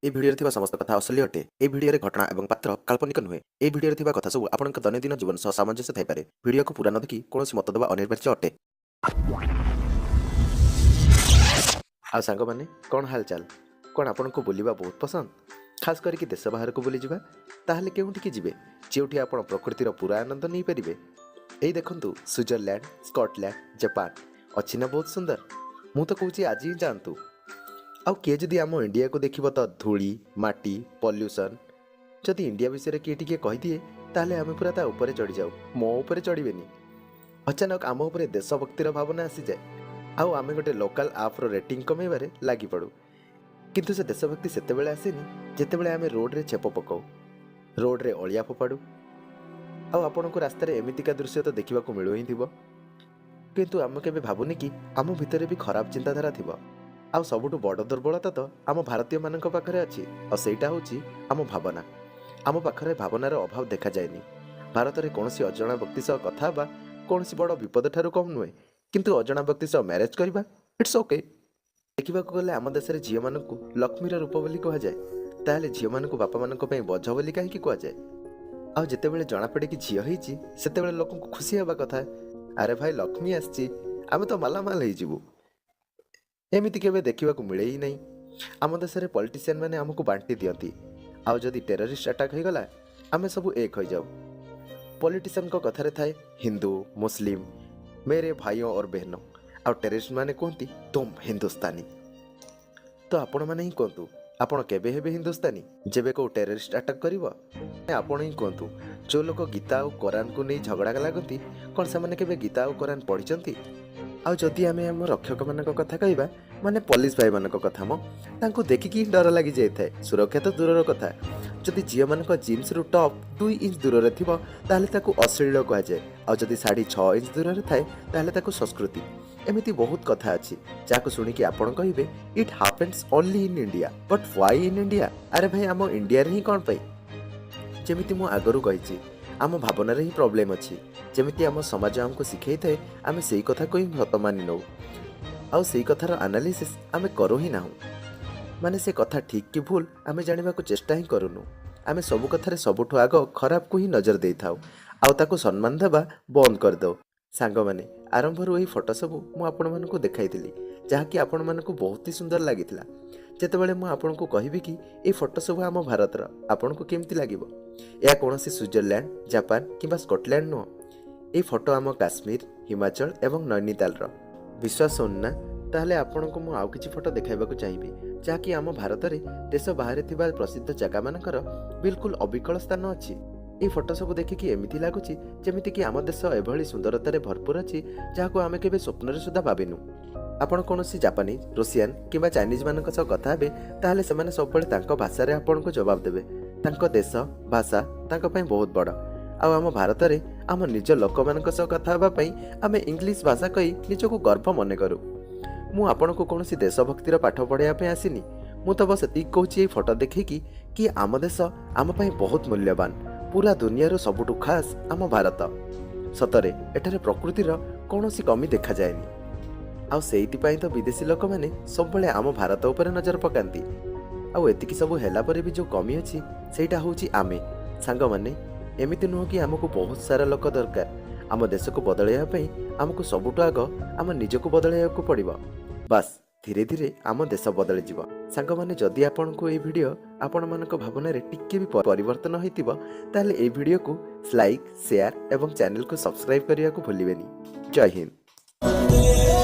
ଏହି ଭିଡ଼ିଓରେ ଥିବା ସମସ୍ତ କଥା ଅସଲି ଅଟେ। ଏହି ଭିଡ଼ିଓରେ ଘଟଣା ଏବଂ ପାତ୍ର କାଳ୍ପନିକ ନୁହେଁ। ଏହି ଭିଡ଼ିଓରେ ଥିବା କଥା ସବୁ ଆପଣଙ୍କ ଦୈନନ୍ଦିନ ଜୀବନ ସହ ସାମଞ୍ଜସ୍ୟ ଥାଇପାରେ। ଭିଡ଼ିଓକୁ ପୁରା ନ ଦେଖି କୌଣସି ମତ ଦେବା ଅନିବାର୍ଯ୍ୟ ଅଟେ। ଆଉ ସାଙ୍ଗମାନେ, କ'ଣ ହାଲଚାଲ? କ'ଣ ଆପଣଙ୍କୁ ବୁଲିବା ବହୁତ ପସନ୍ଦ, ଖାସ୍ କରିକି ଦେଶ ବାହାରକୁ ବୁଲିଯିବା? ତାହେଲେ କେଉଁଠିକି ଯିବେ, ଯେଉଁଠି ଆପଣ ପ୍ରକୃତିର ପୁରା ଆନନ୍ଦ ନେଇପାରିବେ? ଏଇ ଦେଖନ୍ତୁ, ସୁଇଜରଲ୍ୟାଣ୍ଡ, ସ୍କଟଲ୍ୟାଣ୍ଡ, ଜାପାନ ଅଛି ନା ବହୁତ ସୁନ୍ଦର? ମୁଁ ତ କହୁଛି, ଆଜି ହିଁ ଯାଆନ୍ତୁ। ଆଉ କିଏ ଯଦି ଆମ ଇଣ୍ଡିଆକୁ ଦେଖିବ ତ ଧୂଳି, ମାଟି, ପଲ୍ୟୁସନ୍। ଯଦି ଇଣ୍ଡିଆ ବିଷୟରେ କିଏ ଟିକିଏ କହିଦିଏ, ତାହେଲେ ଆମେ ପୁରା ତା ଉପରେ ଚଢ଼ିଯାଉ। ମୋ ଉପରେ ଚଢ଼ିବେନି। ଅଚାନକ ଆମ ଉପରେ ଦେଶଭକ୍ତିର ଭାବନା ଆସିଯାଏ ଆଉ ଆମେ ଗୋଟେ ଲୋକାଲ୍ ଆପ୍ର ରେଟିଂ କମେଇବାରେ ଲାଗିପଡ଼ୁ। କିନ୍ତୁ ସେ ଦେଶଭକ୍ତି ସେତେବେଳେ ଆସେନି, ଯେତେବେଳେ ଆମେ ରୋଡ଼ରେ ଛେପ ପକାଉ, ରୋଡ଼ରେ ଅଳିଆ ଫୋପାଡ଼ୁ। ଆଉ ଆପଣଙ୍କୁ ରାସ୍ତାରେ ଏମିତିକା ଦୃଶ୍ୟ ତ ଦେଖିବାକୁ ମିଳୁ ହିଁ ଥିବ। କିନ୍ତୁ ଆମେ କେବେ ଭାବୁନି କି ଆମ ଭିତରେ ବି ଖରାପ ଚିନ୍ତାଧାରା ଥିବ। ଆଉ ସବୁଠୁ ବଡ଼ ଦୁର୍ବଳତା ତ ଆମ ଭାରତୀୟମାନଙ୍କ ପାଖରେ ଅଛି, ଆଉ ସେଇଟା ହେଉଛି ଆମ ଭାବନା। ଆମ ପାଖରେ ଭାବନାର ଅଭାବ ଦେଖାଯାଏନି। ଭାରତରେ କୌଣସି ଅଜଣା ବ୍ୟକ୍ତି ସହ କଥା ହେବା କୌଣସି ବଡ଼ ବିପଦ ଠାରୁ କମ୍ ନୁହେଁ, କିନ୍ତୁ ଅଜଣା ବ୍ୟକ୍ତି ସହ ମ୍ୟାରେଜ୍ କରିବା, it's okay. ଦେଖିବାକୁ ଗଲେ ଆମ ଦେଶରେ ଝିଅମାନଙ୍କୁ ଲକ୍ଷ୍ମୀର ରୂପ ବୋଲି କୁହାଯାଏ। ତାହେଲେ ଝିଅମାନଙ୍କୁ ବାପାମାନଙ୍କ ପାଇଁ ବୋଝ ବୋଲି କାହିଁକି କୁହାଯାଏ? ଆଉ ଯେତେବେଳେ ଜଣାପଡ଼େ କି ଝିଅ ହେଇଛି, ସେତେବେଳେ ଲୋକଙ୍କୁ ଖୁସି ହେବା କଥା। ଆରେ ଭାଇ, ଲକ୍ଷ୍ମୀ ଆସିଛି, ଆମେ ତ ମାଲାମାଲ ହେଇଯିବୁ। ଏମିତି କେବେ ଦେଖିବାକୁ ମିଳେ ହିଁ ନାହିଁ। ଆମ ଦେଶରେ ପଲିଟିସିଆନ୍ ମାନେ ଆମକୁ ବାଣ୍ଟି ଦିଅନ୍ତି, ଆଉ ଯଦି ଟେରରିଷ୍ଟ ଆଟାକ୍ ହେଇଗଲା, ଆମେ ସବୁ ଏକ ହୋଇଯାଉ। ପଲିଟିସିଆନଙ୍କ କଥାରେ ଥାଏ, "हिंदू मुस्लिम मेरे भाइयों और बहनों", ଆଉ ଟେରରିଷ୍ଟ ମାନେ କୁହନ୍ତି, "तुम हिंदुस्तानी"। ତ ଆପଣମାନେ ହିଁ କୁହନ୍ତୁ, ଆପଣ କେବେ ହେବେ ହିନ୍ଦୁସ୍ତାନୀ? ଯେବେ କେଉଁ ଟେରରିଷ୍ଟ ଆଟାକ୍ କରିବ? ଆପଣ ହିଁ କୁହନ୍ତୁ, ଯେଉଁ ଲୋକ ଗୀତା ଆଉ କୋରାନକୁ ନେଇ ଝଗଡ଼ା ଲାଗନ୍ତି, କ'ଣ ସେମାନେ କେବେ ଗୀତା ଆଉ କୋରାନ ପଢ଼ିଛନ୍ତି? ଆଉ ଯଦି ଆମେ ଆମ ରକ୍ଷକମାନଙ୍କ କଥା କହିବା, ମାନେ ପୋଲିସ ଭାଇମାନଙ୍କ କଥା ମ, ତାଙ୍କୁ ଦେଖିକି ହିଁ ଡର ଲାଗିଯାଇଥାଏ। ସୁରକ୍ଷା ତ ଦୂରର କଥା। ଯଦି ଝିଅମାନଙ୍କ ଜିନ୍ସରୁ ଟପ୍ 2 ଇଞ୍ଚ ଦୂରରେ ଥିବ, ତାହେଲେ ତାକୁ ଅଶ୍ଳୀଳ କୁହାଯାଏ, ଆଉ ଯଦି ଶାଢ଼ୀ 6 ଇଞ୍ଚ ଦୂରରେ ଥାଏ, ତାହେଲେ ତାକୁ ସଂସ୍କୃତି। ଏମିତି ବହୁତ କଥା ଅଛି, ଯାହାକୁ ଶୁଣିକି ଆପଣ କହିବେ, "It happens only in India, but why in India?" ଆରେ ଭାଇ, ଆମ ଇଣ୍ଡିଆରେ ହିଁ କ'ଣ ପାଇଁ? ଯେମିତି ମୁଁ ଆଗରୁ କହିଛି, ଆମ ଭାବନାରେ ହିଁ ପ୍ରୋବ୍ଲେମ୍ ଅଛି। ଯେମିତି ଆମ ସମାଜ ଆମକୁ ଶିଖେଇଥାଏ, ଆମେ ସେଇ କଥାକୁ ହିଁ ସତ ମାନି ନେଉ, ଆଉ ସେଇ କଥାର ଆନାଲିସିସ୍ ଆମେ କରୁ ହିଁ ନାହୁଁ। ମାନେ ସେ କଥା ଠିକ୍ କି ଭୁଲ, ଆମେ ଜାଣିବାକୁ ଚେଷ୍ଟା ହିଁ କରୁନୁ। ଆମେ ସବୁ କଥାରେ ସବୁଠୁ ଆଗ ଖରାପକୁ ହିଁ ନଜର ଦେଇଥାଉ ଆଉ ତାକୁ ସମ୍ମାନ ଦେବା ବନ୍ଦ କରିଦେଉ। ସାଙ୍ଗମାନେ, ଆରମ୍ଭରୁ ଏହି ଫଟୋ ସବୁ ମୁଁ ଆପଣମାନଙ୍କୁ ଦେଖାଇଥିଲି, ଯାହାକି ଆପଣମାନଙ୍କୁ ବହୁତ ହି ସୁନ୍ଦର ଲାଗିଥିଲା। ଯେତେବେଳେ ମୁଁ ଆପଣଙ୍କୁ କହିବି କି ଏହି ଫଟୋ ସବୁ ଆମ ଭାରତର, ଆପଣଙ୍କୁ କେମିତି ଲାଗିବ? ଏହା କୌଣସି ସୁଇଜରଲ୍ୟାଣ୍ଡ, ଜାପାନ କିମ୍ବା ସ୍କଟଲ୍ୟାଣ୍ଡ ନୁହଁ। ଏହି ଫଟୋ ଆମ କାଶ୍ମୀର, ହିମାଚଳ ଏବଂ ନୈନିତାଲର। ବିଶ୍ୱାସ ହେଉନି ନା? ତାହେଲେ ଆପଣଙ୍କୁ ମୁଁ ଆଉ କିଛି ଫଟୋ ଦେଖାଇବାକୁ ଚାହିଁବି, ଯାହାକି ଆମ ଭାରତରେ ଦେଶ ବାହାରେ ଥିବା ପ୍ରସିଦ୍ଧ ଜାଗାମାନଙ୍କର ବିଲକୁଲ ଅବିକଳ ସ୍ଥାନ ଅଛି। ଏହି ଫଟୋ ସବୁ ଦେଖିକି ଏମିତି ଲାଗୁଛି, ଯେମିତିକି ଆମ ଦେଶ ଏଭଳି ସୁନ୍ଦରତାରେ ଭରପୁର ଅଛି, ଯାହାକୁ ଆମେ କେବେ ସ୍ୱପ୍ନରେ ସୁଦ୍ଧା ଭାବିନୁ। ଆପଣ କୌଣସି ଜାପାନିଜ୍, ରୁଷିଆନ୍ କିମ୍ବା ଚାଇନିଜ୍ ମାନଙ୍କ ସହ କଥା ହେବେ, ତାହେଲେ ସେମାନେ ସବୁବେଳେ ତାଙ୍କ ଭାଷାରେ ଆପଣଙ୍କୁ ଜବାବ ଦେବେ। ତାଙ୍କ ଦେଶ, ଭାଷା ତାଙ୍କ ପାଇଁ ବହୁତ ବଡ଼। ଆଉ ଆମ ଭାରତରେ ଆମ ନିଜ ଲୋକମାନଙ୍କ ସହ କଥା ହେବା ପାଇଁ ଆମେ ଇଂଲିଶ ଭାଷା କହି ନିଜକୁ ଗର୍ବ ମନେ କରୁ। ମୁଁ ଆପଣଙ୍କୁ କୌଣସି ଦେଶଭକ୍ତିର ପାଠ ପଢ଼ାଇବା ପାଇଁ ଆସିନି। ମୁଁ ତ ବସ୍ ଏତିକି କହୁଛି ଏଇ ଫଟୋ ଦେଖିକି କି ଆମ ଦେଶ ଆମ ପାଇଁ ବହୁତ ମୂଲ୍ୟବାନ। ପୁରା ଦୁନିଆର ସବୁଠୁ ଖାସ୍ ଆମ ଭାରତ। ସତରେ ଏଠାରେ ପ୍ରକୃତିର କୌଣସି କମି ଦେଖାଯାଏନି। ଆଉ ସେଇଥିପାଇଁ ତ ବିଦେଶୀ ଲୋକମାନେ ସବୁବେଳେ ଆମ ଭାରତ ଉପରେ ନଜର ପକାନ୍ତି। ଆଉ ଏତିକି ସବୁ ହେଲା ପରେ ବି ଯେଉଁ କମି ଅଛି, ସେଇଟା ହେଉଛି ଆମେ। ସାଙ୍ଗମାନେ, ଏମିତି ନୁହଁ କି ଆମକୁ ବହୁତ ସାରା ଲୋକ ଦରକାର। ଆମ ଦେଶକୁ ବଦଳାଇବା ପାଇଁ ଆମକୁ ସବୁଠୁ ଆଗ ଆମ ନିଜକୁ ବଦଳାଇବାକୁ ପଡ଼ିବ। ବାସ୍, ଧୀରେ ଧୀରେ ଆମ ଦେଶ ବଦଳିଯିବ। ସାଙ୍ଗମାନେ, ଯଦି ଆପଣଙ୍କୁ ଏଇ ଭିଡ଼ିଓ ଆପଣମାନଙ୍କ ଭାବନାରେ ଟିକେ ବି ପରିବର୍ତ୍ତନ ହୋଇଥିବ, ତାହେଲେ ଏଇ ଭିଡ଼ିଓକୁ ଲାଇକ୍, ସେୟାର ଏବଂ ଚ୍ୟାନେଲକୁ ସବସ୍କ୍ରାଇବ୍ କରିବାକୁ ଭୁଲିବେନି। ଜୟ ହିନ୍ଦ।